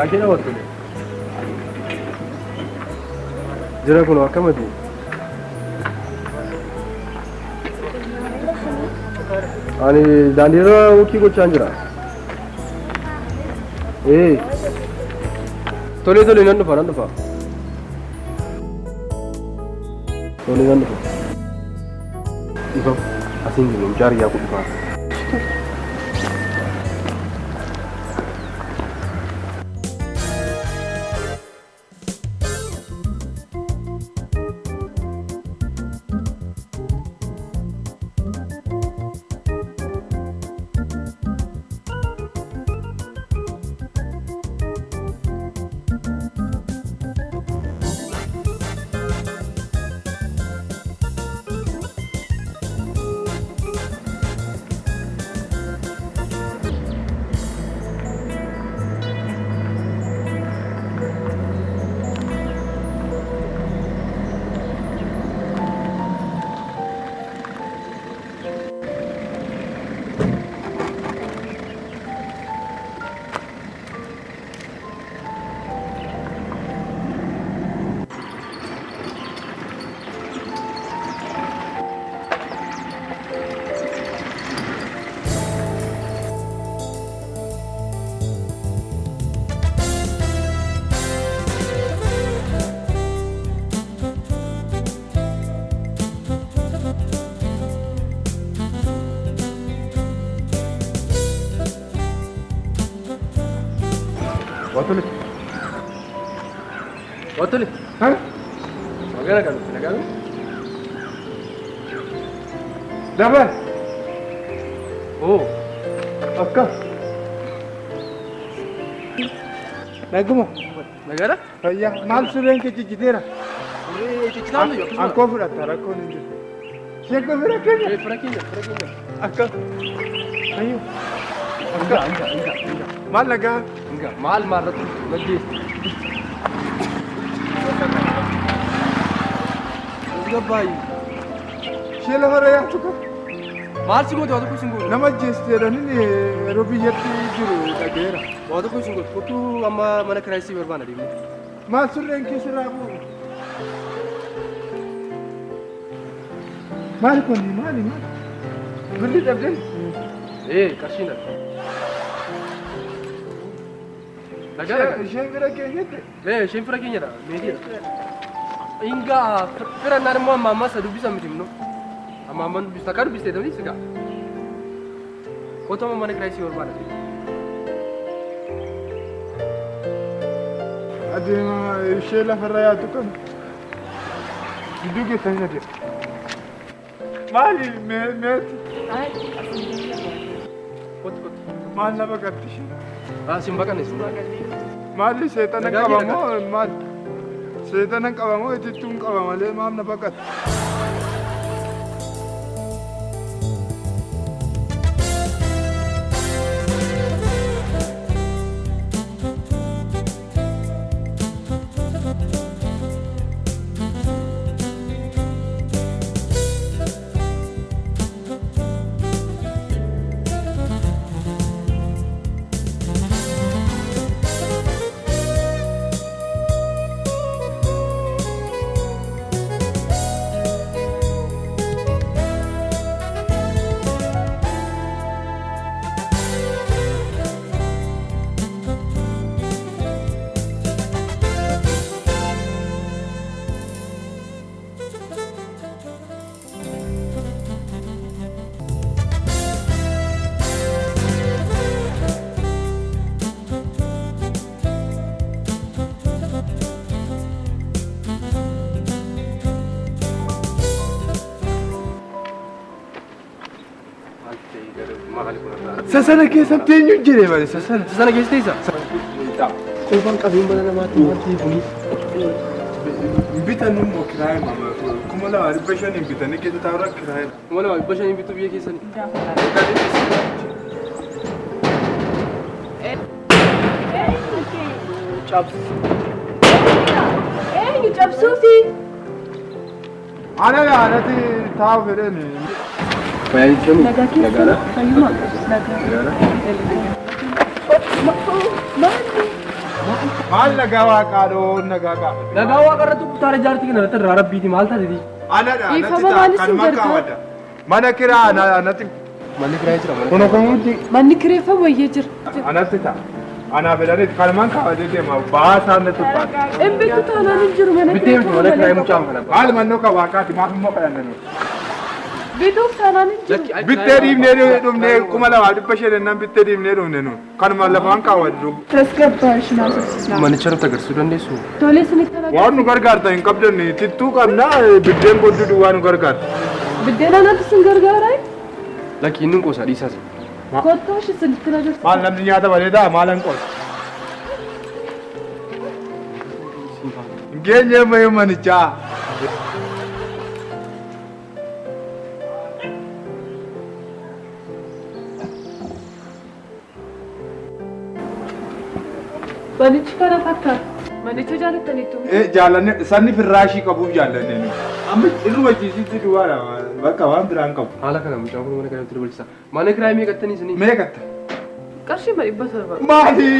Nagaa kee dhaawwattu. Jira kun akkamati? Ani daandiirra wukii gochaan jira. Ee. Tolee tolee nan dhufa nan dhufa. Tolee nan dhufa. Dhufa asiin jiru mucaa riyyaa kun dhufaa. Watole. Watole. Magana kan dhufte nagaa Dabal. Oo. Akkam. Naguma. Nagaadha? Fayyaa. Maal sureen kee cicciteera? Suree ciccitaan nuyi akkasuma. Ankoo fudhatta rakkoon hin jiru. Isheen kun fira keenya. Ee, Fira keenya fira keenya. Akkam. Fayyoo. Ingaa ingaa ingaa ingaa. Maal nagaa? Ingaa maal maal irratti dhufte naggeessi. Gabbaayii. Ishee lafarra yaattu kan Maal si goote waa tokko sin goote. nama ajjeesti jedhanii yeroo biyyatti jiru dhaga'eera. Waa tokko sin goote. Kottuu amma mana kiraayisii barbaana deemnee. Maal surreen kee sirraa bu'u? Maali kun maali maali? Birri dhabdee? Ee qarshiin dhabde. Nagaa nagaa. Isheen bira keenyatti? Ee isheen fira keenyadha. Meetiidha. Ingaa fira naan immoo amma ammas dubbisa miti immoo. Amma amman dubbisa takkaa dubbistee ta'uu sigaa. Kottu amma mana kiraayisii barbaada. Adeema ishee lafarra yaatu kana. Gidduu keessanii adeema. Maali meeti? Kottu kottu. Maal na baqatti ishee? Ah sin baqanne sin baqanne. Maalli seexana Nagaa qaba jira. moo maal? Seexana qaba moo itittuun qaba malee maal na baqatti? Sasana keessatti eenyu jire bari sasana. Sasana keessa teessa? Qofaan qabeen mana namaatti maal ta'e kuni? Bitan immoo kiraayee mama 2500 bitanii keessa taa'urra kiraayee. 2500 bituu biyya keessanii. Cabsi. Eenyu cabsuufi? Ana anatti taa'u fedheen. Fayyaa jechuun Nagaa keessa nagaadha. fayyuma nagaa. Nagaadha. Maalli? Maal nagaa waaqaa dhoo nagaa gaafate. Nagaa waaqa irratti kutaara jaartii kana irratti irraa rabbiiti maal taateti? Anadha Dhiifama anatti ta'a maal isin kanumaan gargaara? kaawwadha. Mana kiraa anatti. Manni kiraa jira mana. Kun kunuuti Manni kireeffamu wayyee jira. anatti ta'a. Anaaf jedhaniit kanumaan kaawwadee deema baasaa natti ulfaata. Hin bittu taanaan hin jiru mana Bittee miti kireeffamu mana kiraa malee. mucaan kana. Maal mannoo kan waaqaati maaf immoo kadhanna nuti. Bituuf taanaan hin jiru. Bittee dhiibnee dhufnee 2500 jennaan bittee dhiibnee dhufne nuti. Kanuma lafaan kaawwadhu. Tasgabbaa'aa naasofsiisnaa. Manicha nutti agarsiisuu dandeessu. Tole isinitti Waan nu gargaartan hin qabdan tittuu qabna biddeen godduu duwwaa nu gargaarta. Biddeen anatu isin gargaaraa? Lakki inni qoosa dhiisaas. Kottaa ishee isinitti agarsiisa. Maal namni nyaata malee ta'a maal hin qoosa. Hin geenye ammayyuu manichaa. Manichi kana fakkaata. Manicha jaalattaniitu. Jaallanne sanni firraashii qabuuf jaallanne nu. Amma irruma ciisitti duwwaadha bakka waan biraan qabu. Haala kana mucaan kun mana kanatti dabalchisa. Mana kiraa meeqattanii isinii? Meeqatta? Qarshii ma 700. Maali?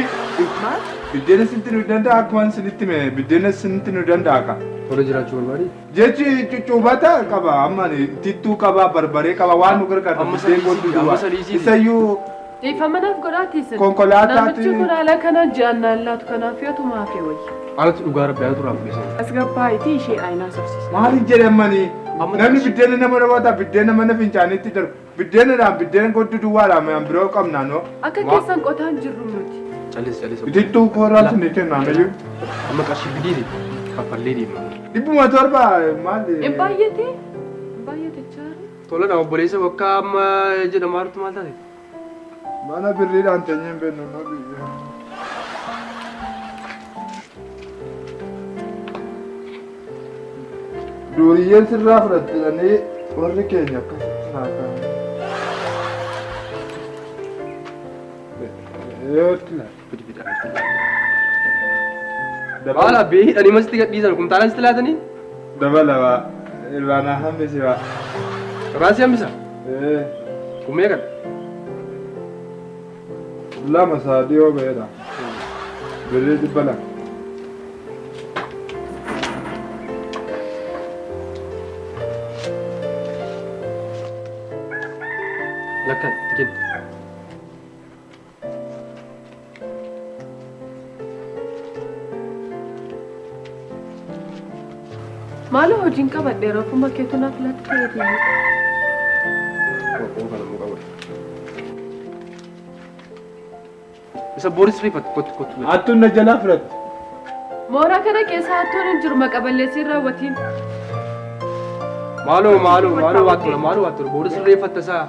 Maal? Biddeena sinti nu danda'a akkuma sinitti hime biddeena sinti nu danda'a ka. Tola jiraachuu barbaade. Jechi cuccuubata qaba amma tittuu qaba barbaree qaba waan nu gargaartu Amma biddeen godduu sadiisiiti, amma duwwaa. sadiisiiti. Isayyuu Dhiifama naaf godhaati isin. Konkolaataatti- Namichi kun haala kanaan ji'aan naan laatu kanaaf yoo tumaa fi wayya. Anatu dhugaa rabbi anatu raaf beesan. Tasgabbaa'eetii ishee aayinaa sobsiisa. Maaliif jedhamanii? Amma Namni qarshii- biddeena nama dhabata biddeena mana fincaaniitti darbu. Biddeenadhaan biddeen godduu duwwaadhaan waan biroo qabnaa noo. Akka keessan qotaan jirru nuti. Callis callis. Itittuu kooraan sinii kennaan iyyuu. Amma qarshii bidiiti kaffallee deemna. 700 maali? Hin baay'ate? Hin baay'ate chaara. Tola na obboleessa bakka amma jedhamaa jirtu maal taate? Mana birriidhaan teenyee hin beeknu noo biyya. Duuriyyeen sirraa fudhatte jedhanii warri keenya akkasitti naa ka'an. Eeyotti laata. Bidi bidi. Maal abbee hidhanii masitti gadhiisan kumtaalaan sitti laatanii? Dabala waa. Irraa naa hambisi waa. Irraan si hambisa? Ee. Kun meeqadha? Lama sadii yoo ba'eedha. Birrii 200. Lakka itti kenni. Maaloo hojiin qabadhe ofuma keetu naaf lakkeeti. Qorqorroo kana immoo qaba. Isa booris riifatu kottu kottu. Hattuun na jalaa fudhatte. Mooraa kana keessa hattuun hin jiru maqa balleessiin raawwatiin. Maaloo maaloo maaloo waa tola maaloo waa tola booris reeffatta isaa.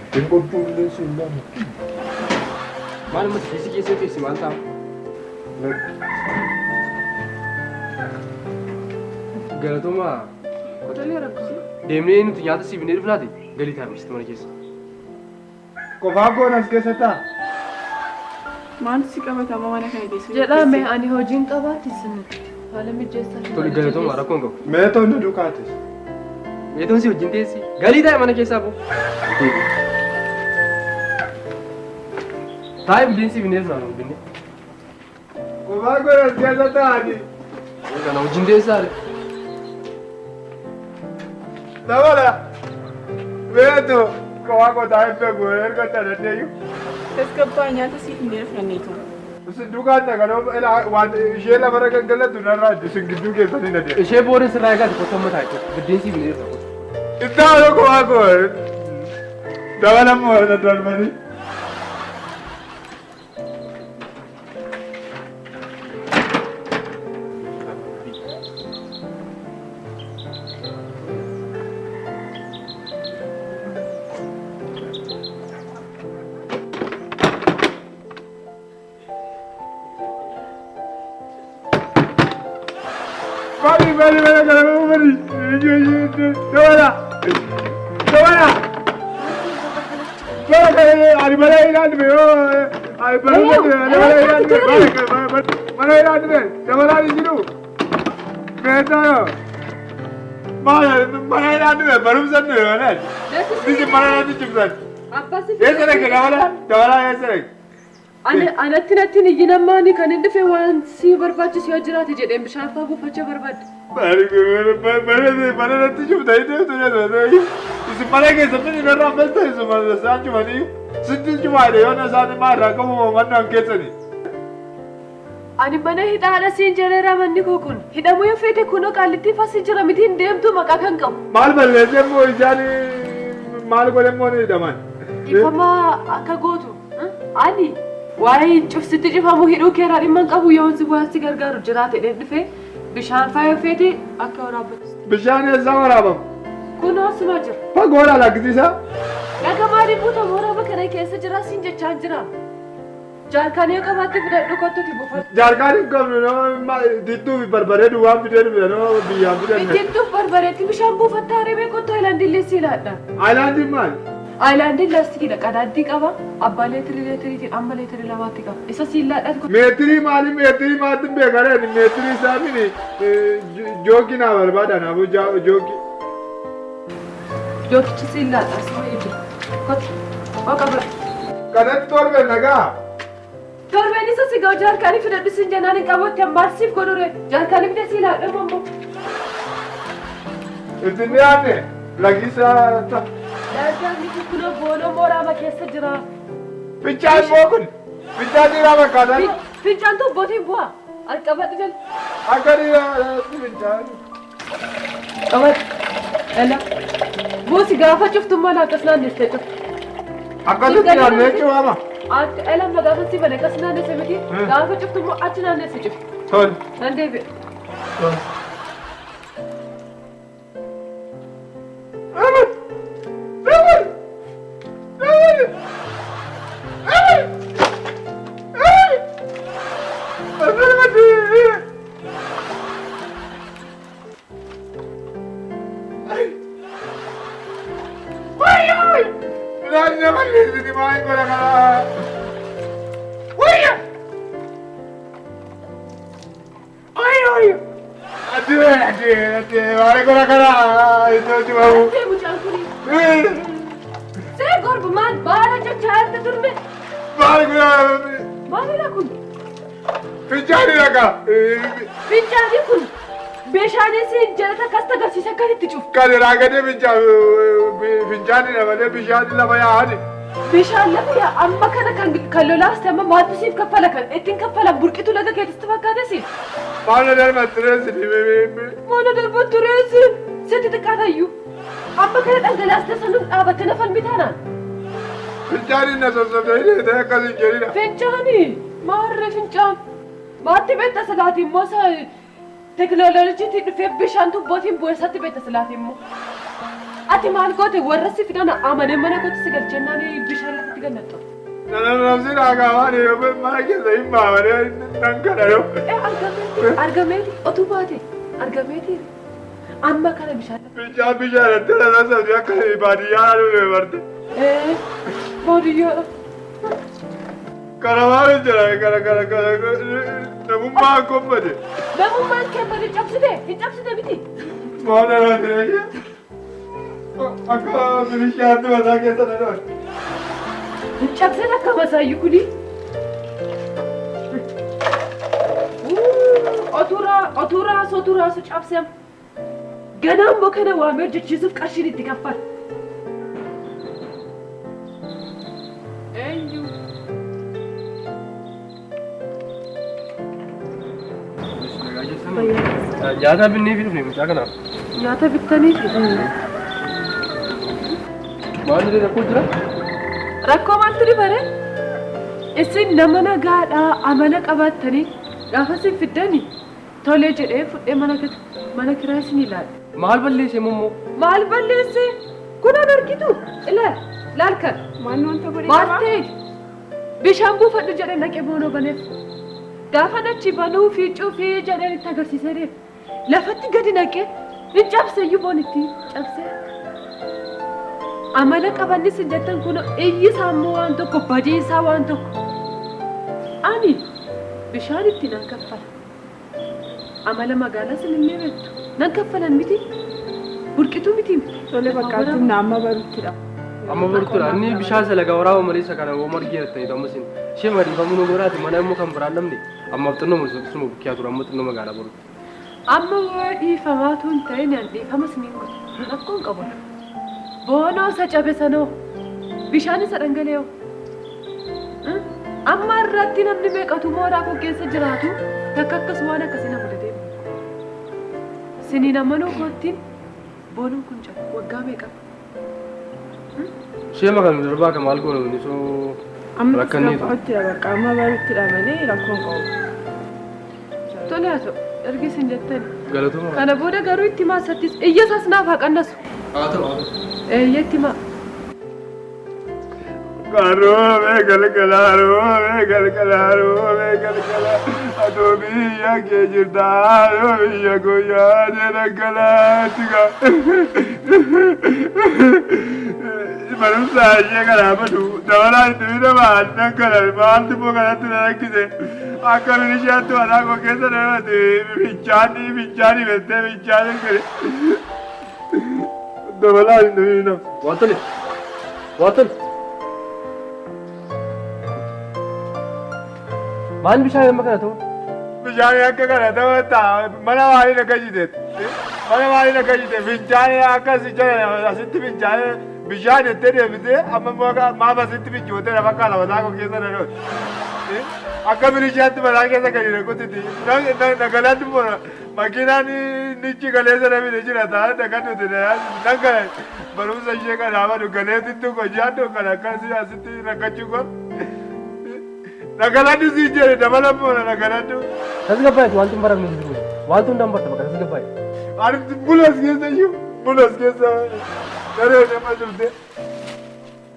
Ittiin qophuu illee siin lama. Maal amma kiisii keessa teessi maal ta'a? Galatooma Tolee rakkoo. deemnee nuti nyaata siif hin dhufnaati galii taa'e mana keessa. Qofaa koon as keessa ta'a. Maaltu si qabatama mana kana keessa? Jedhame ani hojiin qabaati isin haala mijeessaa. Tole galatooma rakkoon qabu. Meetoon na duukaatis. Meetoon si wajjin teessi galii taa'e mana keessaa bu. Taa'e biddeen siif hin dhufnaa biddeen. Qofaa koon as keessa taa'ani. Kana wajjin teessaa. Dabala. Meetoo qofaa koo taa'ee beeku erga tajaajiluu. Tasgabbaa nyaata siif hin fudhanneetu. Isin duukaan dhaganoo waan ishee lafarra gangalatu narraa isin gidduu keessanii na deema. Ishee booda sirraa eegaati kottu amma taa'e kottu biddeen siif hin dhufnaa kottu. Itti qofaa koo dabala moo na darbanii. Bari bari bari bari bari dabala dabala bara ani bara ilaalu be ani bara dabala ilaalu be bara ilaalu be dabala ni jiru beetaayo maal bara ilaalu be barumsa nu yoo Bisi mana natti cimsan. Eessa dhaqe dabala dabala eessa dhaqe? Anatti natti hin iyyin amma ani kan hin dhufe waan si barbaachisu yoo jiraate jedheen bishaan fa'aa buufachuu barbaadde. Mana natti cuftanii deemtu. Isin mana keessatti ni narraa malta isin mana isaan cufanii sitti cufaadhe yoo na isaan maarraa qabu mannaan keessanii. Ani mana hidhaadha siin jedheera manni koo kun. Hidhamuu yoo feete kunoo qaallittii fas jira miti hin deemtu maqaa kan qabu. Maal balleessee immoo ijaan maal godhe immoo ni hidhaman. Dhiifama akka gootu. Ani waa'ee cufsitti cufamu hidhuu keeraa dhimma hin qabu yoo si waan si gargaaru jiraate dheen dhufe bishaan faa yoo feete akka waraabbatu. Bishaan eessaa waraabamu? Kunoo suma jira. Fagoodha lakkisiisa. Dhaga maaliif buuta mooraa kana keessa jira siin jechaa jira. Jaarkaanii yoo qabaatte fudhadhu kottuuti buufadhu. Jaarkaan hin qabnu nama dittuu fi barbaree duwwaan fidee dhufe nama biyyaan fidee. Ittiin barbareetti bishaan buufattaa reebee kottu aayilaandiin si ilaadha. Aayilaandiin maali? Aayilaandiin laastikiidha qadaaddii qaba. Abbaa leetirii leetiriitiin amma leetirii lamaatti qaba. Isa si ilaadha. Meetirii maali meetirii maatti beekareen meetirii isaanii jookii naa barbaada naafuu jookii. Jookichi si ilaadha asuma jira. Kottu. Oo qaba. Kanatti torbe nagaa. Torbeen isa si ga'u jaarkaanii fudhadhu siin jennaan hin qabu itti ammaarsiif godhure jaarkaanii fidee si ilaadha immoo. Itti dhiyaanne lagisaa. Jaarkaanii kunoo boonoo mooraa keessa jira. Fincaan immoo kun fincaan dhiiraa fakkaatan. Fincaan tuubbootiin bu'a. Qabadhu jala. Akka dhiiraatti fincaan. Qabadhu. Ela. Buusi gaafa cuftu maal akkas naannessee cuftu. Akkasitti naannee cufaama. Akka ela amma gaafa si bane akkas naannesse miti. Gaafa cuftu immoo achi naannesse cuftu. Tol. Nan deebi'a. Tol. Mucaan kuni. See gorbu maal baala jechaa jirta turme. Maalidha kun? Fincaani dhagaa. Fincaani kun bishaanii siin jedhata akkas agarsiisa akkasitti cuftu. Kan irraa gadee fincaani malee bishaan lafa yaa'ani. Bishaan lafa yaa amma kana kan lolaas amma maaltu siif kaffala kan ittiin kaffalan burqitu laga keessatti fakkaate siif. Maal darba tureessi. Maal darba tureessi sitti xiqqaatayyuu. Amma kana dhangalaastee sanuun dhaabattee nafan bitaanaan. Fincaani na sossobdee ta'e akkas hin jedhina. Fincaani maarree fincaan maatti beekta silaatii immoo isa teekinooloojiitiin dhufee bishaan tuubbootiin bu'eessatti beekta silaatii immoo. Ati maal goote warra si fidan amanee mana kootti si galchennaan bishaan lafatti gannaxxu. Namni dhagaa waan mana keessa hin baafamee nan kadhadhu. Argameeti otuu baate argameeti amma kana bishaan. Fincaan bishaan itti sossobdee akka baadiyyaa dhufe barte. Baadiyyaa. Kana maal jira kana kana kana namummaan kobbate. Namummaan kee cabsite hin cabsite miti. Maal dhala jireenya? Akka milishaatti mataa keessa na dhoon. Hin cabsine akka masaayyuu kuni. Otuu raasuu otuu raasuu cabsee ganaa immoo kana waamee hojjechiisuuf qarshiin itti kaffala. Eenyu? Nyaata binnee fi dhufne mucaa kanaaf. Nyaata bittaniifi? Maal jedhee rakkoo jira? Rakkoo maaltu dhibare? Isin nama nagaadhaa amala qabaattanii gaafa isin fiddanii tolee jedhee fudhee mana kiraa isin ilaala. Maal balleesse immoo? Maal balleesse? Kunaan argitu ilaal laal kan. Maal wanta godhe Maal qaba? ta'e? Bishaan buufadhu jedhee naqee boonoo baneef. Gaafa achi banuu fi cufii jedhee itti agarsiisee deema. Lafatti gadi naqee hin cabse iyyuu boon itti cabsee. Amala qabannis hin jettan kun iyyi isaa immoo waan tokko badii isaa waan tokko. Ani bishaan itti nan kaffala. Amala magaalaa sin illee beektu. Nan kaffalan miti. Burqituu miti. Tole bakkaatti amma baruttidha. Amma bartuudha. Inni bishaan isa laga waraaba malee isa kana hooma argeera ta'e ta'uma isin. Ishee mariifamuu nu godhaati mana immoo kan biraan dhabne ammaaf xinnoo suma bukkiyaa tura amma xinnoo magaalaa borutti. Amma yoo dhiifamaatu hin ta'in an dhiifama isiniin godha. Rakkoo hin qabu. Boonoo isa cabe sanoo bishaan isa dhangala'oo. Amma irratti namni meeqatu mooraa koo keessa jiraatu takka akkas waan akkasii na mudatee beeku. Siniin amanuu koottiin boonoon kun cabe waggaa meeqa? Ishee makan darbaa kan maal goonu ni soo Amma rakkanneetu. tasgabbaa'utti bakka amma barutti malee rakkoo hin qabu. Tole haa ta'u ergi isin jettani. Galatuma. Kana booda garuu itti maasattis iyya isaas naaf haa qannasu. Haa ta'u haa ta'u. Eeyyee itti himaa. Roobee galgala roobee galgala roobee galgala adoo biyya kee jirta adoo biyya koo yaadee dhangalaatti gaa. Barumsa ishee kanaa badu dabalaan itti bitama dhangala maaltu immoo kanatti na rakkise akka milishaatti mataa koo keessa dhabate fincaanii fincaanii bettee fincaanii gale dabalaan itti bitama. Waan tole. Waan tole. Maal bishaan amma kana ta'u? Bishaan akka kana ta'u mana maalii na gajjite? Mana maalii na gajjite? Fincaanii akkas jala asitti fincaanii bishaan jettee deebitee amma immoo maaf asitti fincootee lafa kaala mataa koo keessa na dhooti. Akka milishaatti mataa keessa gadi na kutiti. Nagalaan immoo makiinaan nichi galeessa na bite jira ta'a dagadhuti nan gala barumsa ishee kanaa badu galeetitti hojii kan akkasii asitti rakkachuu kun. Nagaladhu siin jedhe dabala immoo nagaladhu. Tasgabbaa'eetu wanti hin baramne hin jiru. Wanti hundaan barta bakka tasgabbaa'e. Ani bulas keessa iyyuu bulas keessa daree nama turte.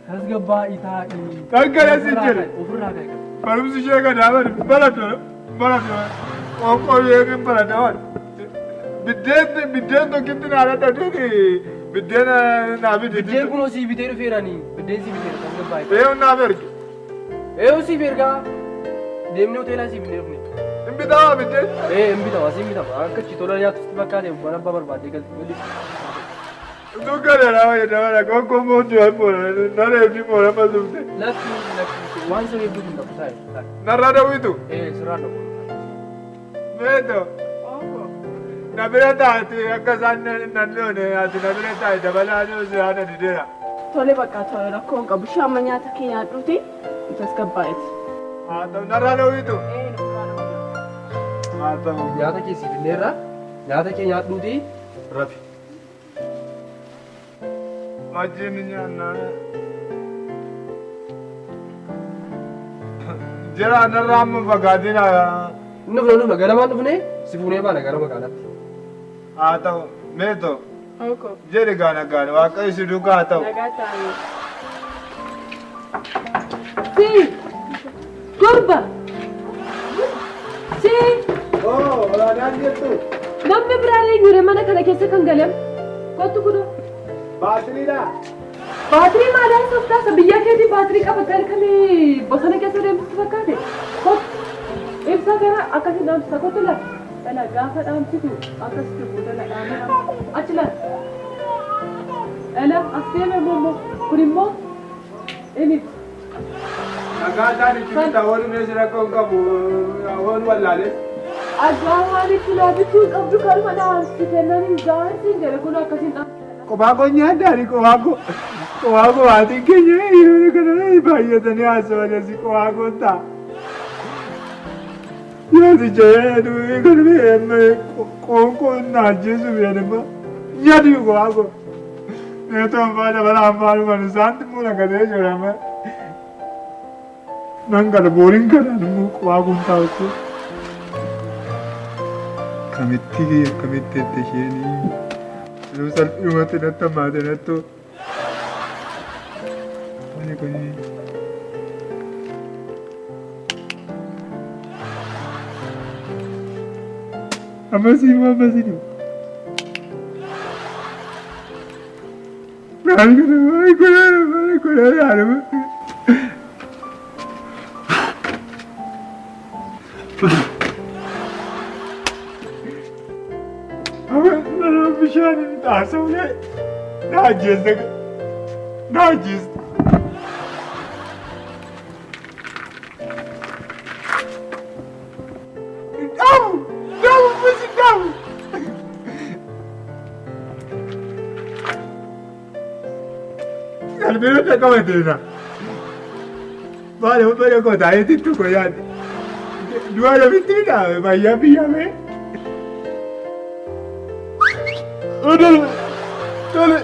Tasgabbaa'ii taa'ii. Dhangala'aa siin jedhe. Ofirraa kaa'e. Barumsi ishee kanaa badu baradhu baradhu qoonqoo ishee baradha badu. Biddeen biddeen tokkitti naa dhadhabdeeti biddeen naa fidi. Biddeen kun osii bitee dhufeerani. Biddeen sii biteera tasgabbaa'e. Eeyyuu naaf erge. Eeyyuu sii ergaa. Deemnee hoteelaa sii binnee dhufne. Hin bitama biddeen. Ee hin bitama asii hin bitama. Akka achi tola nyaatu sitti fakkaate waan abbaa barbaaddee galti. Utuu kana naa fayyadamana qoonqoo mootii waan moora nareefni moora masufte. Lakki lakki waan isa hedduu hin qabu taa'e. Narraa dawwitu. Ee sirraa dhabu. Meeto. Na bira taate akka isaan nan loone ati na bira taa'e dabalaa yoo siraan dideera. Tole bakka tole rakkoo hin qabu. Ishee amma nyaata kee nyaadhuuti tasgabbaa'eeti. Haa ta'u narraa dawwitu. Haa ta'u. Nyaata kee sii finneerra. Nyaata kee nyaadhuuti rafi. Wajjin nyaannaa. Jira narraa amma fagaatina. Inni dhufna dhufna ganamaan dhufne si fuunee baana gara magaalaatti. Haa ta'u meeto Ooko. jedhi gaana gaana waaqayyo si duukaa haa ta'u. Nagaa ta'anii. Si gorba. Si Oo olaanaan jettu. namni biraan eenyure mana kana keessa kan galam. Kottu kunoo. Baatiriidha. Baatirii maalaa softaasa biyya keetii baatirii qabattee halkan bosona keessa deemtu fakkaate. Kottu ibsaa gara akkasiin dhaamsisa kottu lafa. Dhala gaafa dhaamsitu akkasitti buuta la dhaamee achi lafa. Dhala as deeme immoo kun immoo inni ibsa. Nagaa isaan itti bitaa waan meeshaa rakkoo hin qabu waan wallaales. Agaa waan itti laabituu hin qabdu kanuma dhaamsite nan hin gaansiin jedhe kun akkasiin dhaamsite. Kophaa koo nyaaddaani kophaa koo kophaa koo maatiin keenya yeroo kana baay'atanii haasawwan asii kophaa koo ta'a. Nyaaticha kan qoonqoo na ajjeesu fayyadama nyaati kophaa koo. Neetoo abbaa dabala abbaa dhufan isaanti immoo nagadee jira amma. Nan gala booriin kanaan immoo kophaa kun taa'utti. Kamitti akkamitti itti isheenii. Yeroo salphumatti natti hammaate nattu. Ani kuni. Ammasii immoo ammasii dhuma. Maal godha maal godha maal godha yaadama. Amma nama bishaan haasa'uun na ajjeesta na ajjeesta. Albeerota qabateera. Maal mana koo taa'ee tokko yaadde. Du'a namitti midhaa fayyaa biyyaamee. Tole.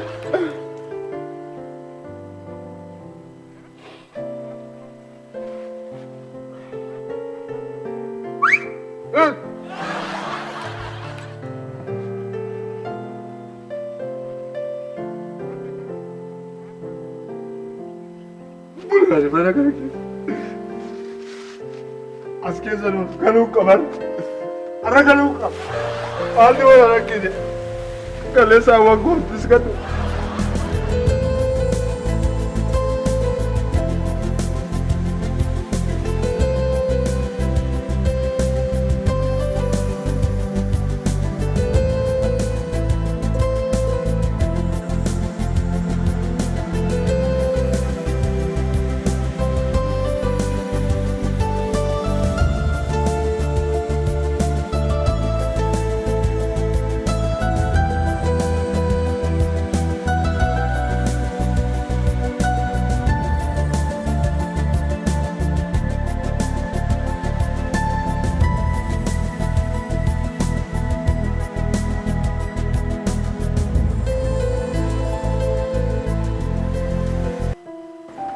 Mana kana keessa. As keessa nuuf galuu qaban. Har'a galuu qaba. Haalli wal rakkise. Kaleessa waan gooftis gadu.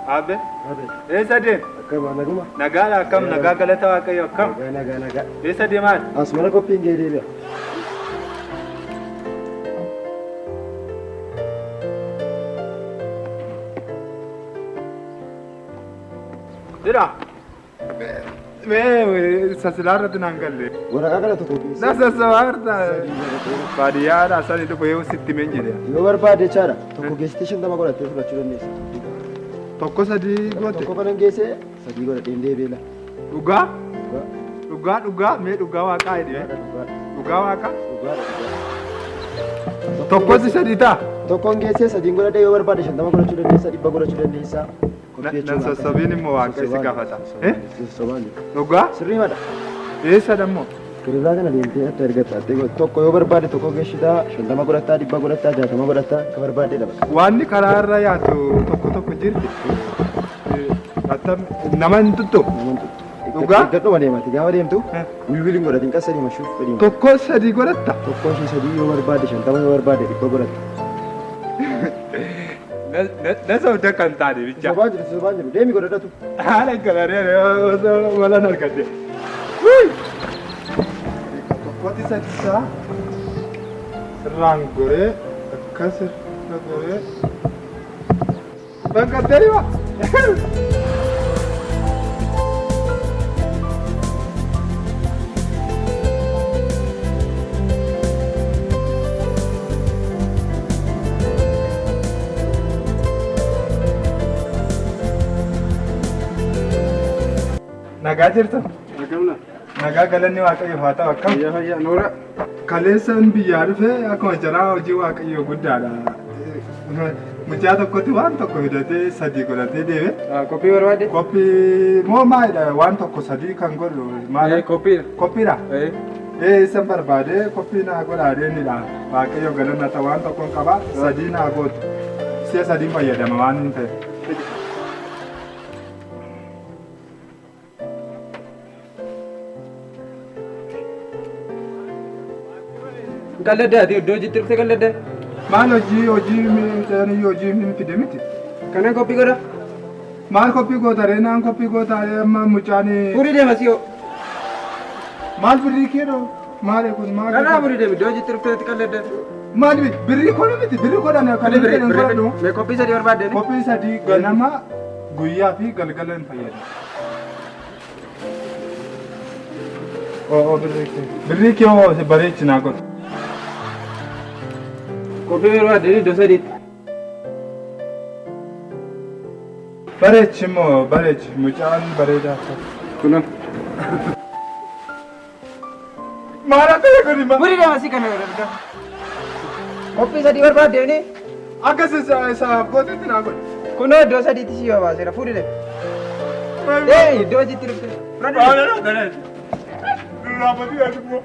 Abe. Eessa deem? Akkam naguma? Nagaadha akkam nagaa galata Waaqayyo akkam? Nagaa nagaa nagaa. Eessa deemaa? As mana qophiin ga'ee deebi'a. Jira. Mee sasilaa irratti naan galle. Waraqaa kana tokko geesse. Na sassabaa irta. Baadiyyaadha sani dhufu yoo sitti meen jedhe. Yoo barbaade jechaadha. Tokko geessitee 50 godhattee fudhachuu dandeessa. Tokko sadii goote. Tokko kanan geesse sadii godhadheen deebi'eela. Dhugaa? Dhugaa. Dhugaa dhugaa mee dhugaa waaqaa jedhee. Dhugaa waaqaa? Dhugaa dhugaa. Tokkosi sadii ta'a. Tokkoon geessee sadiin godhadhee yoo barbaade 50 godhachuu dandeessa 100 godhachuu dandeessa. Nan sassabiin immoo waaqa si gaafata. Sassobaan jiru. Dhugaa? Sirrii madha. Eessa dammoo? Kiribaa kana deemtee adda ergatta. Tokko yoo barbaade tokko geessitaa 50 godhattaa 100 godhattaa 60 godhattaa akka barbaadde dha. Waanni karaa irra yaatu tokko tokko jirti. Attam nama hin tuttu. Dhugaa? Gadhuma deemati gaafa deemtu wilwiliin godhatiin qas sadii mashuuf fedhii. Tokko sadii godhatta. Tokko ishee sadii yoo barbaade 50 yoo barbaade 100 godhatta. Na sobda kan taane bicha. Sobaan jiru sobaan jiru deemi godhadhatu. Haala galaree osoo malan argadde. Tokkotti sadisaa sirraan goree akkas irra goree. Bankattee dhima. Nagaa jirtu? Nagaa galanni Waaqayyoof haa ta'u akkam? Fayyaa fayyaa noora. Kaleessaan biyyaa dhufee akkuma jaraa hojii Waaqayyoo guddaadha. Mucaa tokkotti waan tokko fidatee sadii godhatee deeme. Qophii barbaadde? Qophii moo maalidha waan tokko sadii kan godhu maal? Qophiidha. Qophiidha? Ee isa barbaade qophii naa godhaa deemnidha. Waaqayyo galanna ta'a waan tokkoon qaba sadii naa gootu. Si'a sadiin fayyadama waan hin ta'e. Qalladdaa ati iddoo hojiitti dhuftee qalladdaa? Maal hojii hojii hojii hojii hin fide miti. Kana qophii godha. Maal qophii goota ree naan qophii goota ree amma mucaan. Furii deema si'oo. Maal birrii kee dhoo? Maal kun maal? Kanaa furii deemi iddoo hojiitti dhuftee qalladdaa. Maal birrii koo miti birrii koo dhaan kan Birrii hin godhadhu. Mee qophii sadii barbaadde? Qophii sadii ganama guyyaa fi galgala hin fayyadamu. Oo birrii kee. Birrii kee hoo bareechi naa godhu. Qophii barbaadde iddoo sadiitti. Bareechi immoo bareechi mucaan bareedaa. Kunoo. Maal akka kun immoo. Furii deema si kana godhadha. Qophii sadii barbaadde ni? Akkas isa gootetti naa godhu. Kunoo iddoo sadiitti si yoo baaseera furii deema. Ee iddoo hojiitti dhuftee. Maal akka ta'e. Duraan badii immoo.